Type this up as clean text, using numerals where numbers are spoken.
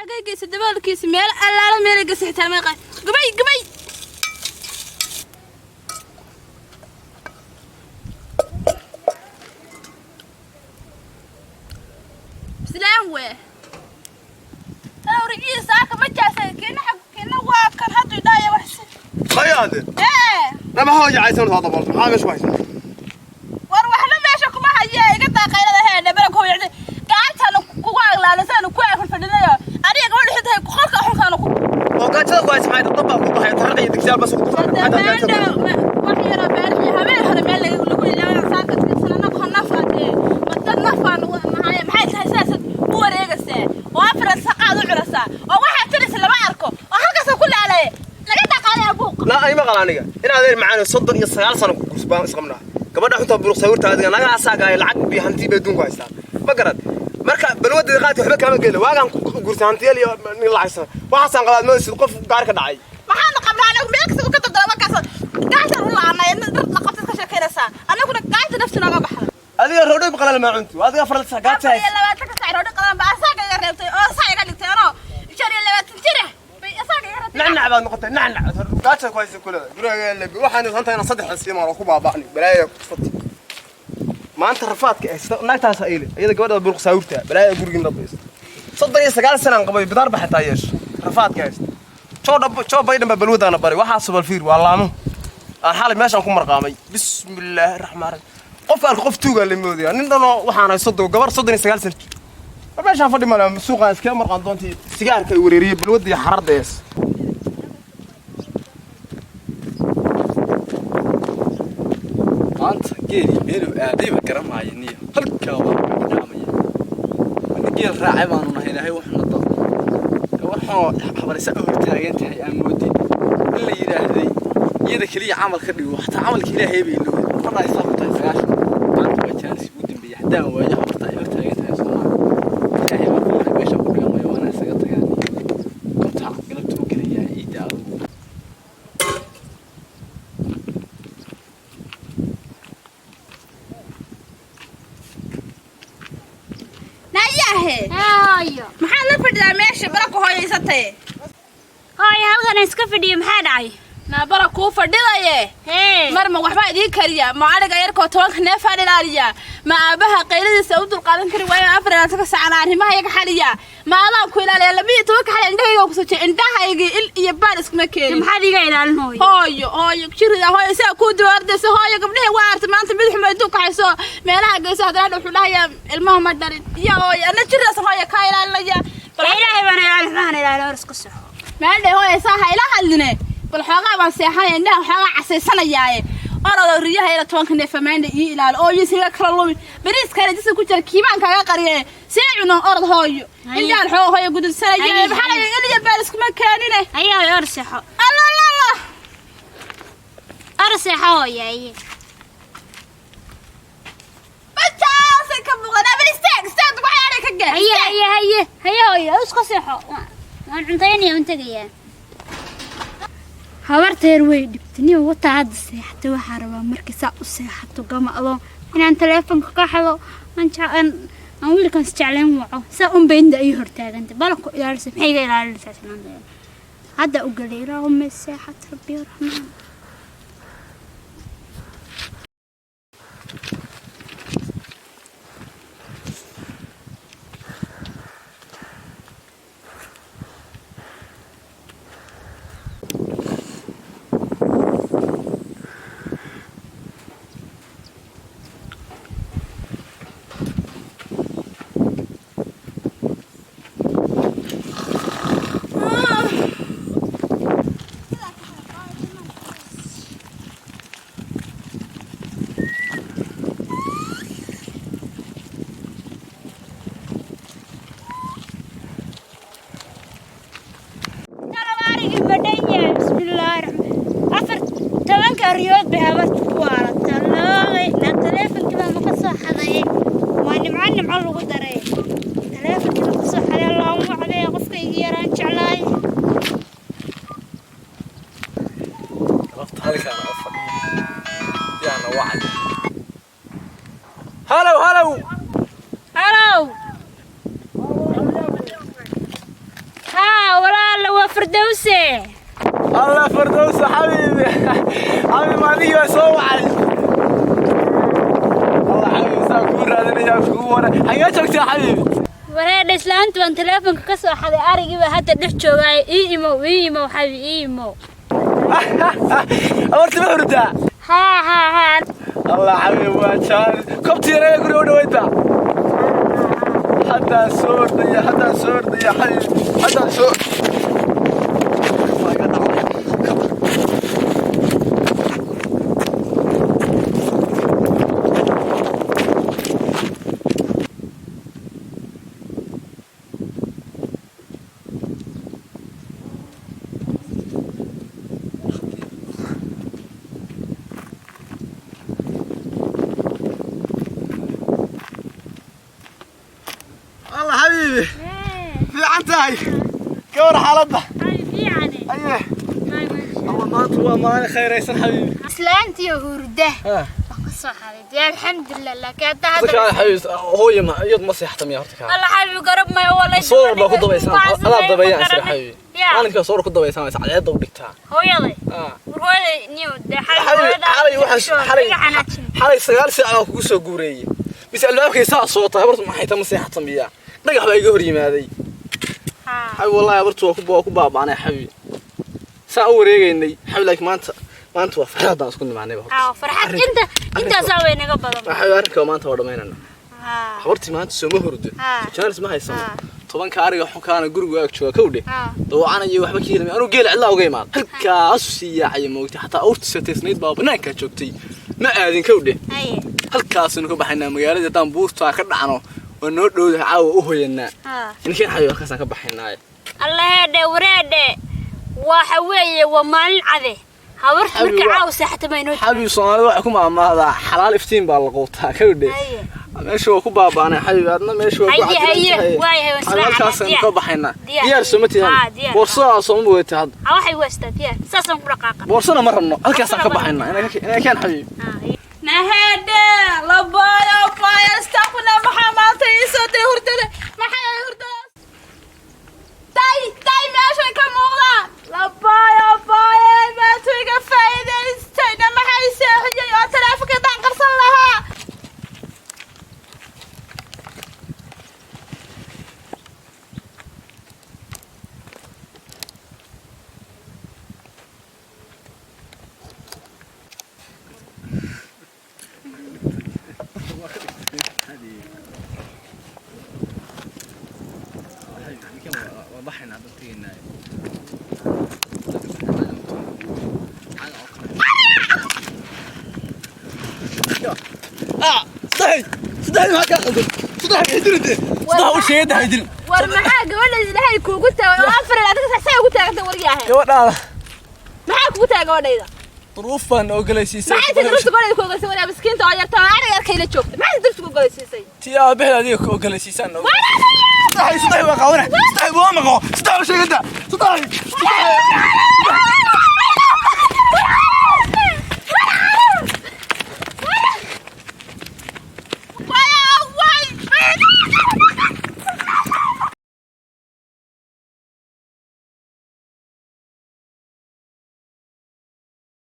Xagee geysa daboolkiisa? Meel allaala meel geysa xitaa ma yaqaan. Gubay, gubay. Islaan wee awrigiisa aka ma jaasay keena xag keena waa kan haddu idhaaya wax si. Hayaade. Ee. Nama hooya caysan soo daboolto, maxaa meesha ku haysaa? War waxna meesha kuma haye, iga daaqaylada hee dhabara ku yacni gacantaana kugu aglaanasaanu ku ag fadhinayo aniga gabadha xintahay qolka xunkaana ku. Oo gaajada ku haysa maxay? Dad baa ku baxay taraq iyo digsiyaal bas ku turan. Wax yaroo baarixiyo habeen hore meel lagu ilaayo saaka tirsan naf nafaadee madad nafaan nahaye. Maxay tahay sidaasad u wareegaysaa oo afar saqaad u cunaysaa oo waxaad tiraysa lama arko oo halkaasa ku laalaye laga dhaqaalaya buuq? La ay maqal aniga in adeer macaan 39 sano ku gursbaan isqabnaa gabadha xunta buruq sawirta adiga naga asaaga ay lacag biyo hanti bay adduunku haystaan ma garad. Marka balwadda qaadka waxba kaama geelo. Waagaan ku gursan hantiyal iyo nin lacagsan waxaasaan qabaad moodaysid qof gaar ka dhacay. Maxaanu qabnaa anagu? Meel kasta ka daldala markaas gacantaan u laanay dhar la qabtad ka sheekaynaysaa, anaguna gacanta nafti nooga baxda. Adiga roodhoy baqalal maa cunti adiga afar gaajta. 24-ka saac roodhi qadan baa asaaga iga reebtay oo saa iga dhigtay anoo 25 jir ah bay asaaga iga reebtay. Nacnac baad noqotay, nacnac gaaja ku haysa kulada guriga waxaan hanta inaan saddex sii maaro ku baaba'ni balaaya ku fat maanta rafaadka haysta naagtaas ayle iyada gabadha buruq saawirta balaaya gurigiin dhabaysa. 39 sanaan qabay bidaar ba xataa yeesho rafaadka haysta joo dhab joo Baydan baa balwadaana baray. Waxaa subal fiir waa laamo aan xalay meeshaan ku marqaamay. Bismillaahi raxmaan raxiim. Qofka arka qof tuugaa la moodaya nin dhanoo waxaan hay soddon gabar 39 sano jir. War meeshaan fadhi male, suuqaan iskaga marqaan doontii sigaarka ay wareeriyey balwadda iyo xararda hees. Maanta geelii meeluu aadayba garamaayo niyo halkaa waa ku dhaamaya. Ana geel raacay baanu nahay. Ilaahay wuxuuna dad gabar xunoo habarisa u hortaagan tahay aan moodin in la yidhaahday iyada keliya camal ka dhigo, xataa camalka Ilaahay bay ilowday. Marna ay saa ku tahay 90. Maanta waa jaanis ugu dambeeyay haddaan waayo habarta ay hortaagan tahay. Soomaa Ilaahay baa ku meesha ku dhigamaya waana isaga tagaan konta galabta u gelayaa ciidda adugu. Nayaahe. Hooyo. Maxaad la fadhidaa meesha bara ku hooyaysatay? Hooyo, halkan iska fadhiyo, maxaa dhacay? Naa bara kuu fadhidaye. Hee. Mar ma waxbaa idiin kariya? Ma ariga yarkoo 10-ka neefaan ilaaliya? Ma aabaha qayladiisa u dulqaadan kari waayo 24-ka saacana arrimaha iyaga xaliya? Ma adaan ku ilaaliya 12-ka xaliya? Indhahayga kusoo jee, indhahaygii il iyo baal iskuma keenin. Maxaad iga ilaalin, hooyo? Hooyo, hooyo jirida, hooyo sidaa kuu diwaardaysa. Hooyo, gabdhihii waa artay maanta mid xuma intuu kaxayso meelaha geyso, haddana hadha wuxuu dhahayaa ilmaha ma dhalin iyo hooyo ana jiridaas hooyo kaa ilaalinaya. Bal Ilaahay baan ilaalin, waxaan ilaalin hor iska soxo. Maaldhe hooyo saa ha ila hadline. Bal xoogaa baan seexanaya, indhaha xoogaa casaysanayaaye. Orodoo riyaha ila 10-ka neef amaanda ii ilaali oo yisiga kala lumin. Bariiskana jisa ku jira kiibaan kaaga qariye sii cuno. Orod hooyo. Haye. Indhahan xoogaa hooyo gudubsanaya. Haye. Maxaa laga iliya baal iskuma keenine. Haye hooyo, or seexo. Allah allah allah. Or seexo hooyo, haye. Bajaasay ka muuqan abal. Istaag, istaag, waxay ka gaar. Haye haye haye haye hooyo, iska seexo. Waan cuntaynaya, un tegayaa. Habarteer way dhibtay nin wataa hadda seexatay. Waxaa rabaa markii saa u seexato gama adoo inaan taleefonka ka xado aan aan wiilkan is jeclayn waco. Saa un bay inda ii hortaagantay. Balanku ilaalisa, maxay iga ilaalinaysaa islaanteeda? Hadda u galay. Ilaahuma seexat, rabbi raxmaan. Arigii madhan yahay. Bismillaahi raxmaan. 14-ka riyood bay habarta ku waalataa. Loogay na taleefonkii baa maka soo xaday. Waa nimco, nimco lagu daray. Taleefonkii baa ka soo xaday. Looma wacday qofka iga yaraan jeclaay. Galabta halkaan oo fadhiya yaana wacay. Halow, halow. Halow. Firdowse. Allah Firdowse xabiibi, xabiib, maaligii baa soo wacay. Allah xabiibi, saa kuu raadinayaa kugu wara. Xagee joogtaa xabiibi? Wareedha, islaantu waan taleefonka ka soo xaday, arigii baa hadda dhex joogaay. Ii imow, ii imow xabiib, ii imow. Abarta ma hurdaa? Haa haa haa. Allah xabiib, waa jaan kobti yaraya guriga u dhaweydba. Haddaan soo ordaya, haddaan soo ordaya xabiib, haddaan soo. Waa iga dhacday. Allah xabiibi, fiican tahay? Ka war xaaladda? Fiicane. Aye. Allah, maanta waa maalin khayraysan xabiibi. Islaantiyo hurda Ah. waan ka soo xaday dee, alxamdulilah, laakiin hadda Dadka hadda xabiib, hooyo ma iyad ma seexata miya horta kaa? Allah xabiib, garab mayo walay. Soor baa ku dabaysan, adaa dabayaan isla xabiibi. Ya. Maalinkaa soor ku dabaysan cadceedda u dhigtaa. Hooyaday. Ah. War hooyaday niyo dee. Xabiibi, xalay waxaa xalay xalay 9 saac baan kugu soo guureeyey, mise albaabkay saa soo tahay. Horta maxay ta, ma seexata miya? Dhagax baa iga hor yimaaday xabiib. Wallahi abartu waa ku baabaanay xabiib, saa u wareegaynay xabiib, laakiin maanta waa farxad haddaan isku nimaanay ba horta. Haa, farxad inta intaasaa way naga badan. Xabiib, arrinka maanta waa dhamaynana. Haa. Habartii maanta sooma hurdo. Haa. Jaanis ma haysano. Haa. 10-ka ariga xunkaana gurigu ag jooga kowdhe. Haa. Dawacanayo waxba ka helmay, anuu geela cidlaa uga imaad, halkaasu sii yaacaya moogtay. Xataa awrta sataysnayd baa banaankaa joogtay, ma aadin kowdhe. Haye. Halkaasinu ka baxaynaa magaalada, haddaan buurtaa ka dhacno waa noo dhowdahay, caawa u hoyanaa. Haa. Inkeen xabiib, halkaasaan ka baxaynaaye. Allaheedhe, wareedhe, waxa weeye waa maalin cade habarta Xabiib, markay caawa seexata ma inoo. Xabiib, Soomaalida waxay ku maamaahdaa xalaal iftiin baa la quutaa kowdhe. Haye. Meesha waa ku baabaanay xabiib, adna meesha waa ku Haye, haye, cadilan. waayahay, waan Xabiib, israacnaa, halkaasaan diyaar. ka baxaynaa. Diyaar. Diyaar sooma Haa, tihan? diyaar. Boorsadaa sooma weyti hadda? Ha, waxay weystaa diyaar, saasaan ku dhaqaaqa. Boorsana ma rabno, halkaasaan ka Boorsana ma baxaynaa inay keen xabiib. Nahede labayo baya stafna, maxaa maanta ii soo diray hurdada? Maxay ahayd hurdada? Day day, meeshay ka muuqdaan labayo baya, maanta iga faa'iidaystay. Na maxay seexiyey oo taleefanka daan qarsan lahaa? Saddex maxaa kaa khaldan? Saddex haydirin dee, saddex u sheegada haydirin. War maxaa gabadha ilaahay kuugu taagay oo afar adiga saxay ugu taagantay waryaahe? Gabadhaada. Maxaa kugu taagay gabadhayda? Duruuf baan ogolaysiisay. Maxay tahay duruufta gabadhayda ku ogolaysiisay? Waryaa, miskiinta oo yarta oo ariga arkay la joogta, maxay duruufta ku ogolaysiisay? Tii aabaheed adiga ku ogolaysiisaan. Saddex, saddex waa qabanay, saddex waa maqo, saddex u sheegada, saddex, saddex.